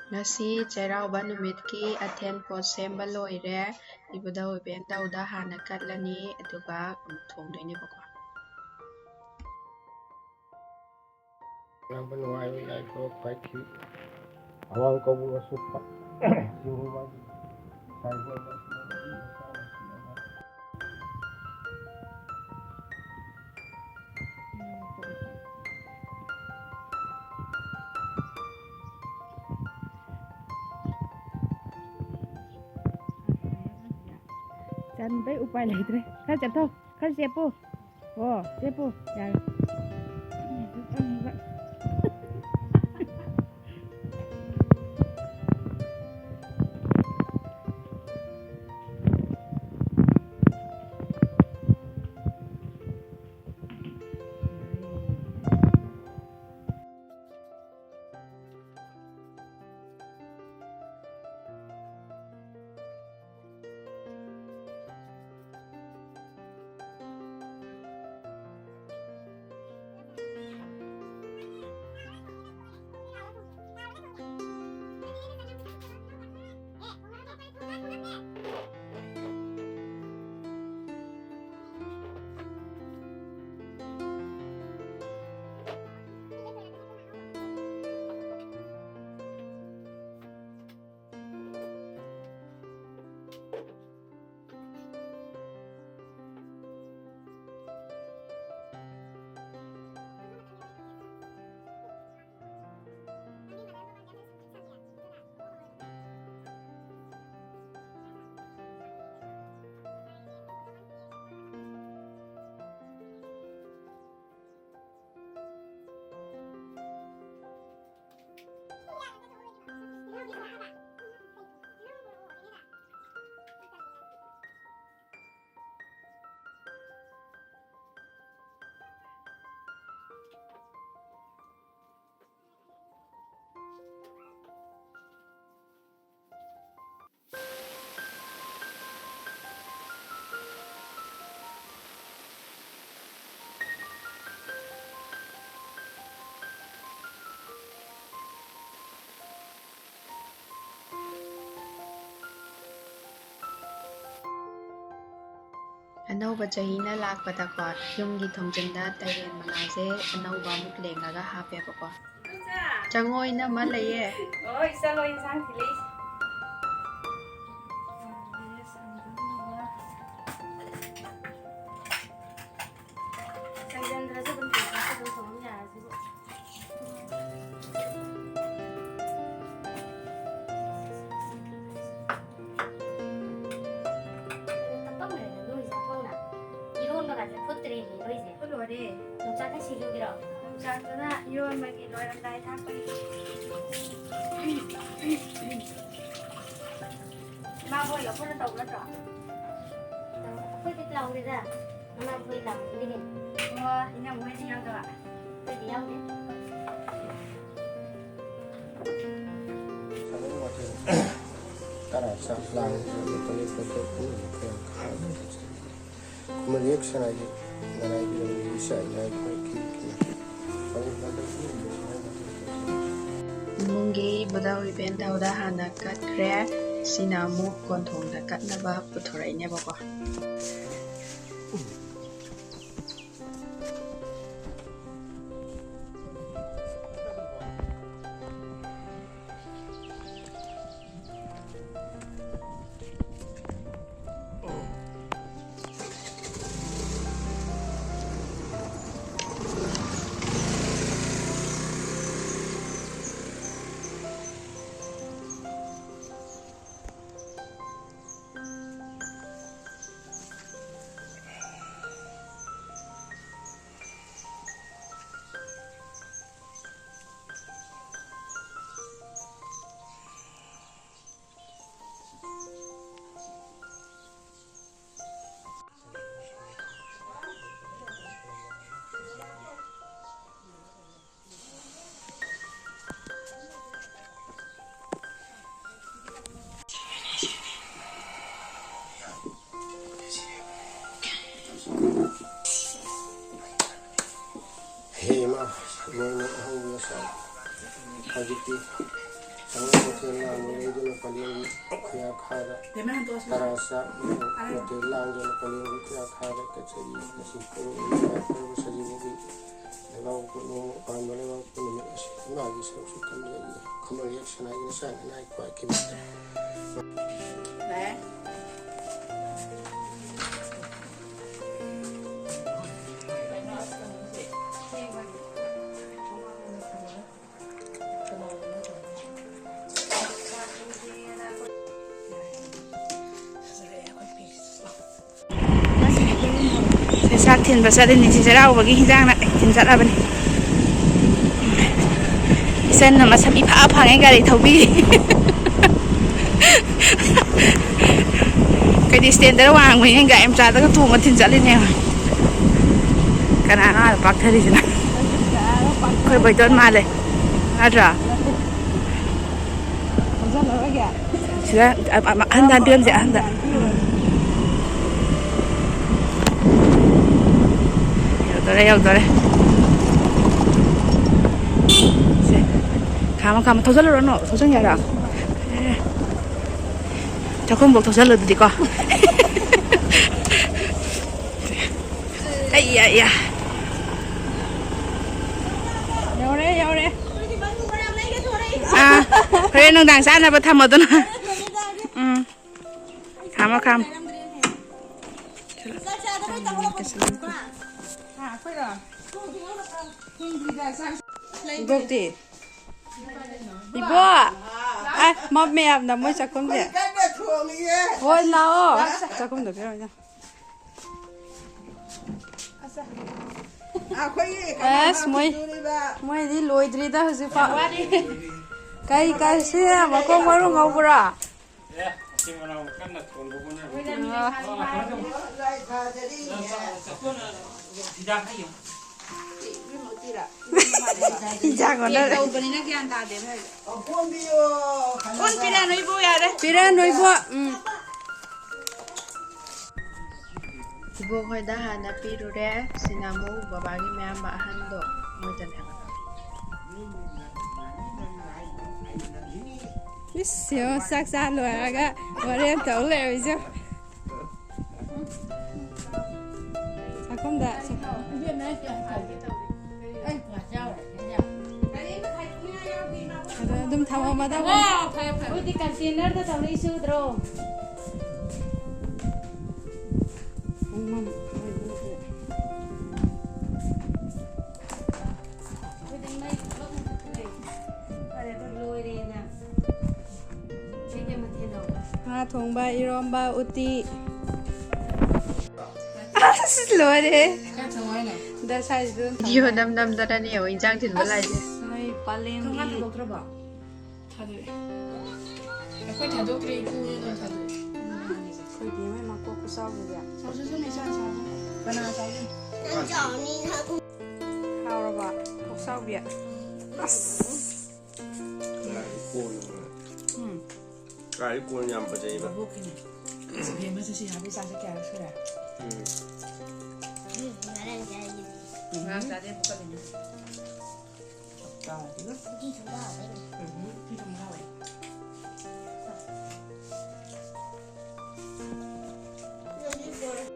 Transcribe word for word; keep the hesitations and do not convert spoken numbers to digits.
ꯉꯁꯤ ꯆꯩꯔꯥꯎꯕ ꯅꯨꯃꯤꯠꯀꯤ ꯑꯊꯦꯟ ꯄꯣꯠ ꯁꯦꯝꯕ ꯂꯣꯏꯔꯦ꯫ ꯏꯕꯨꯙꯧ ꯏꯕꯦꯟꯗꯧꯗ ꯍꯥꯟꯅ ꯀꯠꯂꯅꯤ, ꯑꯗꯨꯒ ꯑꯃꯨꯛ ꯊꯣꯡꯗꯣꯏꯅꯦꯕꯀꯣ꯫ ꯌꯥꯝꯕ ꯅꯨꯡꯉꯥꯏꯕ ꯌꯥꯏꯐꯕ ꯈ꯭ꯋꯥꯏꯈꯤ ꯑꯋꯥꯡ ꯀꯧꯕ꯭ꯔꯨ ꯑꯁꯨꯞꯄ ꯆꯤꯡꯒꯨꯝꯕ ꯁꯥꯏꯕꯣꯏꯕ ꯆꯟꯕꯩ ꯎꯄꯥꯏ ꯂꯩꯇ꯭ꯔꯦ꯫ ꯈꯔ ꯆꯦꯞꯊꯧ, ꯈꯔ ꯆꯦꯞꯄꯨ꯫ ꯑꯣ, ꯆꯦꯞꯄꯨ, ꯌꯥꯔꯦ꯫ ꯑꯅꯧꯕ ꯆꯍꯤꯅ ꯂꯥꯛꯄꯗꯀꯣ, ꯌꯨꯝꯒꯤ ꯊꯣꯡꯖꯤꯟꯗ ꯇꯥꯏꯔꯦꯟ ꯃꯅꯥꯁꯦ ꯑꯅꯧꯕ ꯑꯃꯨꯛ ꯂꯦꯡꯉꯒ ꯍꯥꯞꯄꯦꯕꯀꯣ꯫ ꯆꯪꯉꯣ, ꯏꯅꯝꯃ ꯂꯩꯌꯦ꯫ ꯍꯣꯏ, ꯆꯠꯂꯣ, ꯏꯟꯁꯥꯡ ꯊꯤꯜꯂꯛꯏꯁꯦ꯫ ꯆꯪꯁꯤꯟꯗ꯭ꯔꯁꯨ ꯑꯗꯨꯝ ꯊꯣꯡ-, ꯑꯗꯨꯝ ꯊꯣꯡ ꯌꯥꯔꯁꯤꯕꯨ꯫ ꯇꯞꯄꯝ ꯂꯩꯔꯦ, ꯅꯣꯏꯁꯦ ꯑꯣꯟꯊꯣꯛꯅ꯫ ꯏꯔꯣꯟꯕꯒꯁꯦ ꯐꯨꯠꯇ꯭ꯔꯦꯅꯦ, ꯅꯣꯏꯁꯦ꯫ ꯐꯨꯠꯂꯣꯏꯔꯦ꯫ ꯌꯣꯡꯆꯥꯛꯀ ꯁꯤꯡꯖꯨꯒꯤꯔꯣ? ꯌꯣꯡꯆꯥꯛꯇꯨꯅ ꯏꯔꯣꯟꯕꯒꯤ ꯂꯣꯏꯔꯝꯗꯥꯏ ꯊꯥꯛꯄꯒꯤ꯫ ꯏꯃꯥ ꯍꯣꯏ ꯂꯧꯈꯠꯂ ꯇꯧꯕ ꯅꯠꯇ꯭ꯔꯣ? ꯑꯩꯈꯣꯏꯗꯤ ꯂꯥꯎꯗꯦꯗ꯫ ꯃꯃꯥ ꯍꯣꯏ ꯂꯥꯎꯕꯅꯤꯅꯦ꯫ ꯑꯣ, ꯏꯅꯝꯃ ꯍꯣꯏꯗꯤ ꯌꯥꯎꯗꯕ? ꯑꯩꯈꯣꯏꯗꯤ ꯌꯥꯎꯗꯦ꯫ ꯇꯔꯥ ꯆꯥꯛ ꯂꯥꯡ-, ꯈꯨꯃꯟ ꯍꯦꯛ ꯁꯉꯥꯏꯒꯤ ꯅꯔꯥꯏꯕꯤꯔꯝꯒꯤ ꯏꯆꯥ ꯏꯅꯥꯏ ꯑꯩꯈꯣꯏꯒꯤ ꯏꯃꯨꯡꯒꯤ ꯕꯨꯙꯧ ꯏꯕꯦꯟ ꯙꯧꯗ ꯍꯥꯟꯅ ꯀꯠꯈ꯭ꯔꯦ꯫ ꯁꯤꯅ ꯑꯃꯨꯛ ꯀꯣꯟꯊꯣꯡꯗ ꯀꯠꯅꯕ ꯄꯨꯊꯣꯔꯛꯏꯅꯦꯕꯀꯣ꯫ ꯍꯦ ꯏꯃꯥ, ꯅꯣꯏꯅ ꯑꯍꯧꯕ ꯉꯁꯥꯏ꯫ ꯍꯧꯖꯤꯛꯇꯤ ꯃꯊꯦꯜ ꯂꯥꯡꯕ ꯂꯩꯗꯨꯅ ꯄꯂꯦꯜꯒꯤ ꯈꯨꯌꯥꯈꯥꯗ ꯇꯔꯥ ꯆꯥꯛ ꯃꯊꯦꯜ ꯂꯥꯡꯗꯨꯅ ꯄꯂꯦꯜꯒꯤ ꯈꯨꯌꯥꯈꯥꯗ ꯀꯠꯆꯔꯤ꯫ ꯉꯁꯤ ꯄꯨꯔꯨꯝ ꯅꯨꯃꯤꯠ ꯐꯥꯎꯕ ꯁꯖꯤꯕꯨꯒꯤ ꯂꯩꯕꯥꯛꯄꯣꯛꯄ ꯅꯨꯃꯤꯠ, ꯄꯥꯟꯕ ꯂꯩꯕꯥꯛꯄꯣꯛꯄ ꯅꯨꯃꯤꯠ ꯑꯁꯤ ꯏꯃꯥꯒꯤ ꯁꯔꯨꯛꯁꯨ ꯀꯟꯖꯔꯤ꯫ ꯈꯝꯕ ꯍꯦꯛ ꯁꯅꯥꯒꯤ ꯃꯆꯥ ꯏꯅꯥꯏ ꯈ꯭ꯋꯥꯏ ꯀꯤꯕꯤꯛꯇ꯫ ꯁꯤ ꯆꯥꯛ ꯊꯤꯟꯕ ꯆꯠꯂꯤꯅꯤ꯫ ꯁꯤ ꯆꯩꯔꯥꯎꯕꯒꯤ ꯍꯤꯟꯖꯥꯡꯅ ꯊꯤꯟ ꯆꯠꯂꯕꯅꯤ꯫ ꯏꯆꯟꯅ ꯃꯁꯝ ꯏꯐꯥ ꯐꯥꯉꯩ ꯒꯥꯔꯤ ꯊꯧꯕꯤꯔꯤ꯫ ꯀꯩꯗꯤ ꯁ꯭ꯇꯦꯟꯗꯔ ꯋꯥꯡꯕꯅꯤꯅ ꯒꯥꯔꯤ ꯃꯆꯥꯗꯒ ꯇꯣꯡꯉ ꯊꯤꯟ ꯆꯠꯂꯤꯅꯦ꯫ ꯀꯅꯥꯅꯣ ꯑꯥꯗ ꯄꯥꯛꯊꯔꯤꯁꯤꯅ? ꯑꯩꯈꯣꯏ ꯕꯣꯏꯇꯣꯟ ꯃꯥꯜꯂꯦ꯫ ꯅꯠꯇ꯭ꯔꯣ? ꯁꯤꯗ ꯑ-, ꯑ-, ꯑꯍꯟꯗ ꯍꯥꯟ ꯄꯤꯔꯝꯁꯦ, ꯑꯍꯟꯗ꯫ ꯌꯧꯗꯣꯔꯦ, ꯌꯧꯗꯣꯔꯦ꯫ ꯁꯦ꯫ ꯈꯥꯝꯃꯣ, ꯈꯥꯝꯃꯣ꯫ ꯊꯧꯖꯜꯂꯨꯔꯅꯣ꯫ ꯊꯧꯖꯟꯒꯦ ꯍꯥꯏꯔꯣ? ꯑꯦ꯫ ꯆꯥꯛꯈꯨꯝꯐꯧ ꯊꯧꯖꯜꯂꯨ ꯑꯗꯨꯗꯤꯀꯣ꯫ ꯑꯩ, ꯌꯥ, ꯌꯥ꯫ ꯌꯧꯔꯦ, ꯌꯧꯔꯦ꯫ ꯑꯥ, ꯍꯣꯔꯦꯟ ꯅꯨꯡꯗꯥꯡ ꯆꯥꯅꯕ ꯊꯝꯃꯣ ꯑꯗꯨꯅ꯫ ꯎꯝ꯫ ꯈꯥꯝꯃꯣ, ꯈꯥꯝꯃꯣ꯫ ꯏꯕꯣꯛꯇꯤ? ꯏꯕꯣꯛ! ꯑ, ꯃꯝꯃꯦ ꯌꯥꯝꯅ ꯃꯣꯏ ꯆꯥꯛꯈꯨꯝꯁꯦ꯫ ꯀꯟꯅ ꯊꯣꯡꯉꯤꯌꯦ꯫ ꯍꯣꯏ, ꯂꯥꯛꯑꯣ꯫ ꯆꯥꯛꯈꯨꯝꯗ ꯄꯤꯔꯝꯃꯣ꯫ ꯑꯩꯈꯣꯏꯒꯤ ꯀꯩꯅꯣ ꯑꯁ, ꯃꯣꯏ, ꯍꯥꯞꯈꯤꯗꯣꯔꯤꯕ꯫ ꯃꯣꯏꯗꯤ ꯂꯣꯏꯗ꯭ꯔꯤꯗ ꯍꯧꯖꯤꯛꯐꯥꯎ꯫ ꯀꯩ, ꯀꯩ, ꯁꯤ ꯃꯀꯣꯛ ꯃꯔꯨ ꯉꯧꯕ꯭ꯔꯣ? ꯑꯦ, ꯃꯆꯤꯟ ꯃꯅꯥꯎ ꯀꯟꯅ ꯊꯣꯡꯕ ꯍꯣꯠꯅꯔꯤ꯫ ꯑꯥ꯫ ꯂꯥꯏ ꯊꯥꯖꯔꯤ꯫ ꯍꯤꯗꯥꯛ ꯍꯥꯏꯌꯨ꯫ ꯏꯕꯦꯝꯃ ꯎꯇꯤꯔꯥ? ꯏꯟꯖꯥꯡ ꯑꯣꯟꯅꯔꯦ꯫ ꯇꯧꯕꯅꯤꯅ ꯒ꯭ꯌꯥꯟ ꯇꯥꯗꯦꯕ ꯍꯧꯖꯤꯛ꯫ ꯑꯣ, ꯀꯣꯟ ꯄꯤꯌꯣ, ꯀꯣꯟ ꯄꯤꯔꯛꯑꯅꯨ ꯏꯕꯣ, ꯌꯥꯔꯦ꯫ ꯄꯤꯔꯛꯑꯅꯨ ꯏꯕꯣ꯫ ꯎꯝ꯫ ꯏꯕꯣꯛ ꯍꯣꯏꯗ ꯍꯥꯟꯅ ꯄꯤꯔꯨꯔꯦ꯫ ꯁꯤꯅ ꯑꯃꯨꯛ ꯕꯕꯥꯒꯤ ꯃꯌꯥꯝꯕ ꯑꯍꯟꯗꯣ, ꯃꯣꯏꯗꯅꯦꯕ꯫ ꯏꯁ, ꯌꯦꯡꯉꯣ, ꯆꯥꯛ ꯆꯥ ꯂꯣꯏꯔꯒ ꯋꯥꯔꯦꯝ ꯇꯧ ꯂꯩꯔꯝꯃꯤꯁꯦ꯫ ꯆꯥꯛꯈꯨꯝꯗ꯫ ꯑꯗꯨ ꯑꯗꯨꯝ ꯊꯝꯃꯝꯃꯗꯕꯅꯤ꯫ ꯑꯩꯈꯣꯏꯗꯤ ꯀꯟꯇꯦꯅꯔꯗ ꯇꯧꯔꯛꯏꯁꯦ ꯎꯗ꯭ꯔꯣ? ꯄꯨꯡ ꯑꯃ ꯑꯣꯏꯕ ꯅꯠꯇ꯭ꯔꯣ? ꯑꯩꯈꯣꯏꯗꯤ ꯃꯩ ꯄꯨꯂꯞ ꯃꯨꯊꯠꯈ꯭ꯔꯦ꯫ ꯐꯔꯦ, ꯑꯗꯨ ꯂꯣꯏꯔꯦꯅ꯫ ꯀꯩ ꯀꯩ ꯃꯊꯦꯜꯅꯣ? ꯉꯥ ꯊꯣꯡꯕ, ꯏꯔꯣꯝꯕ, ꯎꯇꯤ꯫ ꯑꯁ, ꯂꯣꯏꯔꯦ꯫ ꯈꯔ ꯊꯣꯡꯉꯣ ꯍꯥꯏꯅꯦ꯫ ꯗꯁꯥꯏꯁꯤꯗ ꯑꯗꯨꯝ ꯊꯝꯃꯣ꯫ ꯚꯤꯗꯤꯑꯣ ꯅꯝ ꯅꯝꯗꯅꯅꯦ ꯌꯦꯡꯉꯣ, ꯏꯟꯖꯥꯡ ꯊꯤꯟꯕ ꯑꯁ, ꯂꯥꯛꯏꯁꯦ꯫ ꯅꯣꯏ ꯄꯂꯦꯝꯒꯤ ꯊꯣꯡꯒꯥꯟ ꯊꯥꯗꯣꯛꯇ꯭ꯔꯕꯣ? ꯊꯥꯗꯣꯛꯑꯦ꯫ ꯑꯩꯈꯣꯏ ꯊꯥꯗꯣꯛꯇ꯭ꯔꯦ, ꯏꯄꯨꯅ ꯂꯣꯏ ꯊꯥꯗꯣꯛꯑꯦ꯫ ꯑꯩꯈꯣꯏ ꯕꯦꯝꯃ ꯃꯀꯣꯛ ꯈꯨꯆꯥꯎꯁꯤꯗꯤ꯫ ꯆꯥꯎꯖꯁꯅꯨ, ꯏꯆꯥ ꯆꯥꯎꯖꯁꯅꯨ꯫ ꯀꯅꯥ ꯆꯥꯎꯗꯣꯏꯅꯣ? ꯍꯥꯎꯔꯕ? ꯀꯣꯛꯆꯥꯎꯕꯤ꯫ ꯑꯁ꯫ ꯀꯥꯏꯗꯩ ꯀꯣꯟꯅꯣ? ꯎꯝ꯫ ꯀꯥꯏꯗꯩ ꯀꯣꯟ ꯌꯥꯝ ꯐꯖꯩꯕ? ꯃꯕꯣꯛꯀꯤꯅꯦ꯫ ꯑꯁ, ꯕꯦꯝꯃꯁꯨ ꯁꯤ ꯍꯥꯞꯄꯤ ꯆꯥꯁꯦ ꯀꯌꯥꯔꯛ ꯁꯨꯔꯦ? ꯎꯝ꯫ ꯉꯔꯥꯡ ꯆꯥꯗꯦ, ꯄꯨꯀꯠꯂꯤꯅꯦ꯫ ꯆꯞ ꯆꯥꯔꯦ꯫ ꯎꯇꯤ ꯊꯣꯡꯕ ꯍꯥꯎꯋꯦ꯫ ꯎꯝ, ꯎꯇꯤ ꯊꯣꯡꯕ ꯍꯥꯎꯋꯦ꯫